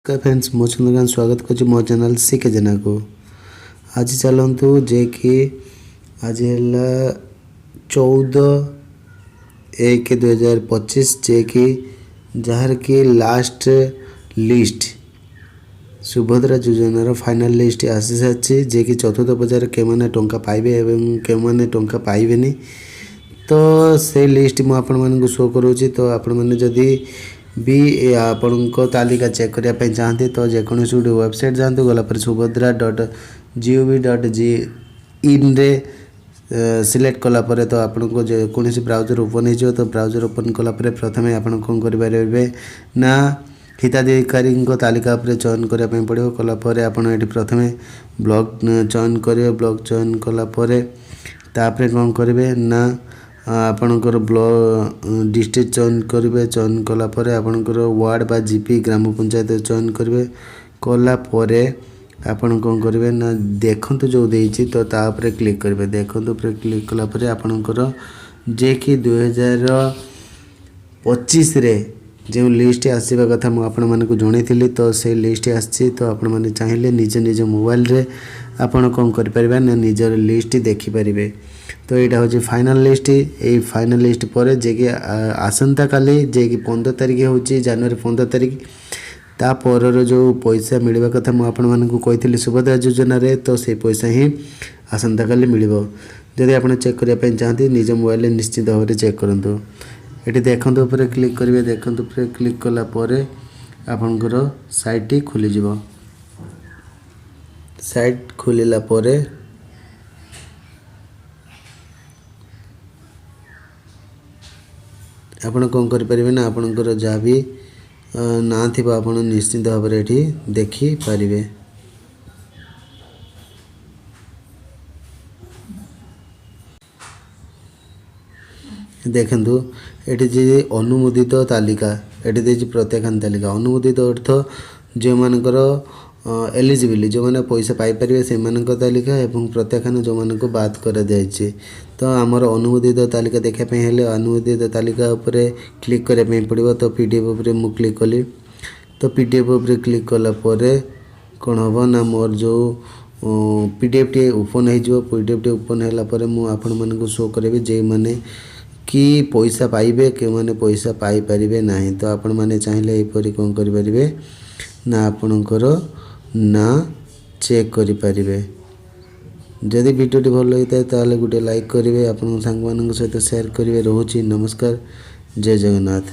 ନମସ୍କାର ଫ୍ରେଣ୍ଡସ୍, ମୁଁ ଚନ୍ଦ୍ରକାନ୍ତ, ସ୍ୱାଗତ କରୁଛି ମୋ ଚ୍ୟାନେଲ୍ ସିକେ ଜେନାକୁ। ଆଜି ଚାଲନ୍ତୁ ଯେ କି ଆଜି ହେଲା 14/1/2025, ଯିଏକି ଯାହାର କି ଲାଷ୍ଟ ଲିଷ୍ଟ ସୁଭଦ୍ରା ଯୋଜନାର ଫାଇନାଲ୍ ଲିଷ୍ଟ ଆସିସାରିଛି, ଯିଏକି ଚତୁର୍ଥ ପର୍ଯ୍ୟାୟରେ କେଉଁମାନେ ଟଙ୍କା ପାଇବେ ଏବଂ କେଉଁମାନେ ଟଙ୍କା ପାଇବେନି। ତ ସେଇ ଲିଷ୍ଟ ମୁଁ ଆପଣମାନଙ୍କୁ ଶୋ କରୁଛି। ତ ଆପଣମାନେ ଯଦି ବି ଆପଣଙ୍କ ତାଲିକା ଚେକ୍ କରିବା ପାଇଁ ଚାହାନ୍ତି, ତ ଯେକୌଣସି ଗୋଟେ ୱେବସାଇଟ୍ ଯାଆନ୍ତୁ। ଗଲା ପରେ subhadra.gov.g ଇନ୍ରେ ସିଲେକ୍ଟ କଲା ପରେ ତ ଆପଣଙ୍କ ଯେକୌଣସି ବ୍ରାଉଜର୍ ଓପନ୍ ହେଇଯିବ। ତ ବ୍ରାଉଜର୍ ଓପନ୍ କଲା ପରେ ପ୍ରଥମେ ଆପଣ କ'ଣ କରିପାରିବେ ନା, ହିତାଧିକାରୀଙ୍କ ତାଲିକା ଉପରେ ଚୟନ କରିବା ପାଇଁ ପଡ଼ିବ। କଲା ପରେ ଆପଣ ଏଠି ପ୍ରଥମେ ବ୍ଲକ୍ ଚୟନ କରିବେ। ବ୍ଲକ୍ ଚୟନ କଲା ପରେ ତାପରେ କ'ଣ କରିବେ ନା, ଆପଣଙ୍କର ଡିଷ୍ଟ୍ରିକ୍ଟ ଚୟନ କରିବେ। ଚୟନ କଲା ପରେ ଆପଣଙ୍କର ୱାର୍ଡ଼ ବା ଜିପି, ଗ୍ରାମ ପଞ୍ଚାୟତ ଚୟନ କରିବେ। କଲା ପରେ ଆପଣ କ'ଣ କରିବେ ନା, ଦେଖନ୍ତୁ ଯେଉଁ ଦେଇଛି, ତ ତା ଉପରେ କ୍ଲିକ୍ କରିବେ। ଦେଖନ୍ତୁ ଉପରେ କ୍ଲିକ୍ କଲା ପରେ ଆପଣଙ୍କର ଯିଏକି 2025ରେ ଯେଉଁ ଲିଷ୍ଟ ଆସିବା କଥା ମୁଁ ଆପଣମାନଙ୍କୁ ଜଣାଇଥିଲି, ତ ସେଇ ଲିଷ୍ଟ ଆସିଛି। ତ ଆପଣମାନେ ଚାହିଁଲେ ନିଜ ନିଜ ମୋବାଇଲରେ ଆପଣ କ'ଣ କରିପାରିବେ ନା, ନିଜର ଲିଷ୍ଟ ଦେଖିପାରିବେ। ତ ଏଇଟା ହେଉଛି ଫାଇନାଲ୍ ଲିଷ୍ଟ। ଏଇ ଫାଇନାଲ୍ ଲିଷ୍ଟ ପରେ ଯିଏକି ଆସନ୍ତାକାଲି, ଯିଏକି 15 ତାରିଖ ହେଉଛି, ଜାନୁଆରୀ 15 ତାରିଖ, ତା ପରର ଯେଉଁ ପଇସା ମିଳିବା କଥା ମୁଁ ଆପଣମାନଙ୍କୁ କହିଥିଲି ସୁଭଦ୍ରା ଯୋଜନାରେ, ତ ସେଇ ପଇସା ହିଁ ଆସନ୍ତାକାଲି ମିଳିବ। ଯଦି ଆପଣ ଚେକ୍ କରିବା ପାଇଁ ଚାହାନ୍ତି, ନିଜ ମୋବାଇଲରେ ନିଶ୍ଚିତ ଭାବରେ ଚେକ୍ କରନ୍ତୁ। ଏଠି ଦେଖନ୍ତୁ ଉପରେ କ୍ଲିକ୍ କରିବେ। ଦେଖନ୍ତୁ ଉପରେ କ୍ଲିକ୍ କଲା ପରେ ଆପଣଙ୍କର ସାଇଟ୍ଟି ଖୋଲିଯିବ। ସାଇଟ୍ ଖୋଲିଲା ପରେ ଆପଣ କ'ଣ କରିପାରିବେ ନା, ଆପଣଙ୍କର ଯାହା ବି ନାଁ ଥିବ ଆପଣ ନିଶ୍ଚିନ୍ତ ଭାବରେ ଏଠି ଦେଖିପାରିବେ। ଦେଖନ୍ତୁ, ଏଠି ଯେ ଅନୁମୋଦିତ ତାଲିକା, ଏଠି ଦେଇଛି ପ୍ରତ୍ୟାଖ୍ୟାନ ତାଲିକା। ଅନୁମୋଦିତ ଅର୍ଥ ଯେଉଁମାନଙ୍କର ଏଲିଜିବିଲି, ଯେଉଁମାନେ ପଇସା ପାଇପାରିବେ ସେମାନଙ୍କ ତାଲିକା, ଏବଂ ପ୍ରତ୍ୟାଖ୍ୟାନ ଯେଉଁମାନଙ୍କୁ ବାଦ କରାଯାଇଛି। ତ ଆମର ଅନୁମୋଦିତ ତାଲିକା ଦେଖିବା ପାଇଁ ହେଲେ ଅନୁମୋଦିତ ତାଲିକା ଉପରେ କ୍ଲିକ୍ କରିବା ପାଇଁ ପଡ଼ିବ। ତ ପିଡିଏଫ୍ ଉପରେ ମୁଁ କ୍ଲିକ୍ କଲି। ତ ପିଡିଏଫ୍ ଉପରେ କ୍ଲିକ୍ କଲା ପରେ କ'ଣ ହେବ ନା, ମୋର ଯେଉଁ ପିଡିଏଫ୍ଟି ଓପନ୍ ହେଇଯିବ। ପିଡିଏଫ୍ଟି ଓପନ୍ ହେଲା ପରେ ମୁଁ ଆପଣମାନଙ୍କୁ ଶୋ କରିବି ଯେଉଁମାନେ କି ପଇସା ପାଇବେ, କେଉଁମାନେ ପଇସା ପାଇପାରିବେ ନାହିଁ। ତ ଆପଣମାନେ ଚାହିଁଲେ ଏହିପରି କ'ଣ କରିପାରିବେ ନା, ଆପଣଙ୍କର ନାଁ ଚେକ୍ କରିପାରିବେ। ଯଦି ଭିଡ଼ିଓଟି ଭଲ ଲାଗିଥାଏ, ତାହେଲେ ଗୋଟେ ଲାଇକ୍ କରିବେ, ଆପଣଙ୍କ ସାଙ୍ଗମାନଙ୍କ ସହିତ ସେୟାର କରିବେ। ରହୁଛି, ନମସ୍କାର, ଜୟ ଜଗନ୍ନାଥ।